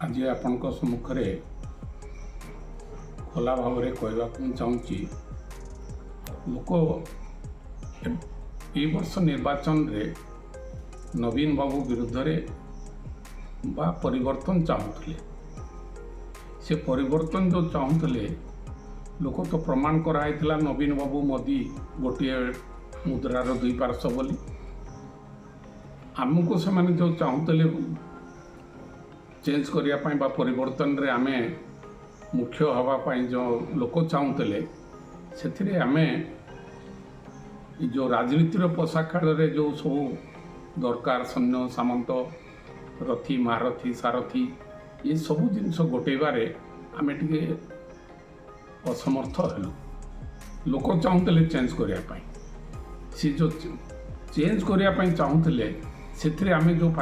ଆଜି ଆପଣଙ୍କ ସମ୍ମୁଖରେ ଖୋଲା ଭାବରେ କହିବାକୁ ମୁଁ ଚାହୁଁଛି, ଲୋକ ଏଇ ବର୍ଷ ନିର୍ବାଚନରେ ନବୀନ ବାବୁ ବିରୁଦ୍ଧରେ ବା ପରିବର୍ତ୍ତନ ଚାହୁଁଥିଲେ। ସେ ପରିବର୍ତ୍ତନ ଯେଉଁ ଚାହୁଁଥିଲେ, ଲୋକ ତ ପ୍ରମାଣ କରାହେଇଥିଲା ନବୀନ ବାବୁ ମୋଦି ଗୋଟିଏ ମୁଦ୍ରାର ଦୁଇ ପାର୍ଶ୍ୱ ବୋଲି। ଆମକୁ ସେମାନେ ଯେଉଁ ଚାହୁଁଥିଲେ ଚେଞ୍ଜ କରିବା ପାଇଁ ବା ପରିବର୍ତ୍ତନରେ ଆମେ ମୁଖ୍ୟ ହେବା ପାଇଁ ଯେଉଁ ଲୋକ ଚାହୁଁଥିଲେ, ସେଥିରେ ଆମେ ଏ ଯେଉଁ ରାଜନୀତିର ପୋଷା ଖେଳରେ ଯେଉଁ ସବୁ ଦରକାର, ସୈନ୍ୟ ସାମନ୍ତ, ରଥୀ, ମହାରଥୀ, ସାରଥୀ, ଏସବୁ ଜିନିଷ ଗୋଟେଇବାରେ ଆମେ ଟିକେ ଅସମର୍ଥ ହେଲୁ। ଲୋକ ଚାହୁଁଥିଲେ ଚେଞ୍ଜ କରିବା ପାଇଁ। ସେ ଯେଉଁ ଚେଞ୍ଜ କରିବା ପାଇଁ ଚାହୁଁଥିଲେ, ସେଥିରେ ଆମେ ଯେଉଁ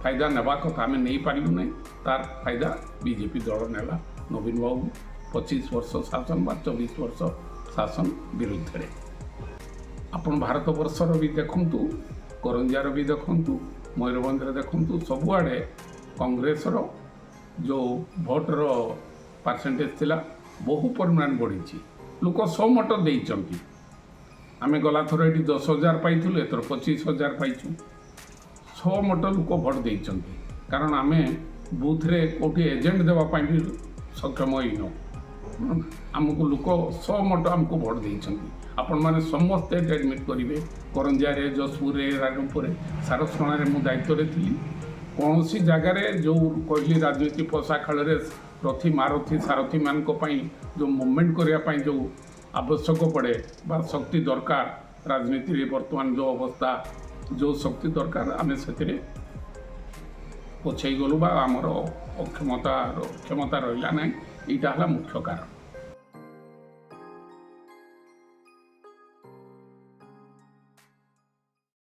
ଫାଇଦା ନେବା କଥା ଆମେ ନେଇପାରିଲୁ ନାହିଁ। ତାର ଫାଇଦା ବିଜେପି ଦଳ ନେଲା, ନବୀନ ବାବୁ 25 ବର୍ଷ ଶାସନ ବା 24 ବର୍ଷ ଶାସନ ବିରୁଦ୍ଧରେ। ଆପଣ ଭାରତ ବର୍ଷର ବି ଦେଖନ୍ତୁ, କରଞ୍ଜିଆର ବି ଦେଖନ୍ତୁ, ମୟୂରଭଞ୍ଜରେ ଦେଖନ୍ତୁ, ସବୁଆଡ଼େ କଂଗ୍ରେସର ଯେଉଁ ଭୋଟର ପରସେଣ୍ଟେଜ ଥିଲା, ବହୁ ପରିମାଣ ବଢ଼ିଛି। ଲୋକ ସହମତ ଦେଇଛନ୍ତି। ଆମେ ଗଲାଥର ଏଠି 10,000 ପାଇଥିଲୁ, ଏଥର 25,000 ପାଇଛୁ। ସହମତ ଲୋକ ଭୋଟ ଦେଇଛନ୍ତି, କାରଣ ଆମେ ବୁଥରେ କେଉଁଠି ଏଜେଣ୍ଟ ଦେବା ପାଇଁ ବି ସକ୍ଷମ ହେଇନୁ। ଆମକୁ ଲୋକ ସହମତ ଆମକୁ ଭୋଟ ଦେଇଛନ୍ତି। ଆପଣମାନେ ସମସ୍ତେ ଏଠି ଆଡ଼ମିଟ୍ କରିବେ। କରଞ୍ଜିଆରେ, ଯଶପୁରରେ, ରାଇରଙ୍ଗପୁରରେ, ସାରସକଣାରେ ମୁଁ ଦାୟିତ୍ୱରେ ଥିଲି। କୌଣସି ଜାଗାରେ ଯେଉଁ କହିଲି, ରାଜନୀତି ପଶା ଖେଳରେ ରଥୀ, ମହାରଥୀ, ସାରଥୀମାନଙ୍କ ପାଇଁ ଯେଉଁ ମୁଭମେଣ୍ଟ କରିବା ପାଇଁ ଯେଉଁ ଆବଶ୍ୟକ ପଡ଼େ ବା ଶକ୍ତି ଦରକାର, ରାଜନୀତିରେ ବର୍ତ୍ତମାନ ଯେଉଁ ଅବସ୍ଥା, ଯେଉଁ ଶକ୍ତି ଦରକାର, ଆମେ ସେଥିରେ ପଛେଇ ଗଲୁ ବା ଆମର ଅକ୍ଷମତା କ୍ଷମତା ରହିଲା ନାହିଁ। ଏଇଟା ହେଲା ମୁଖ୍ୟ କାରଣ।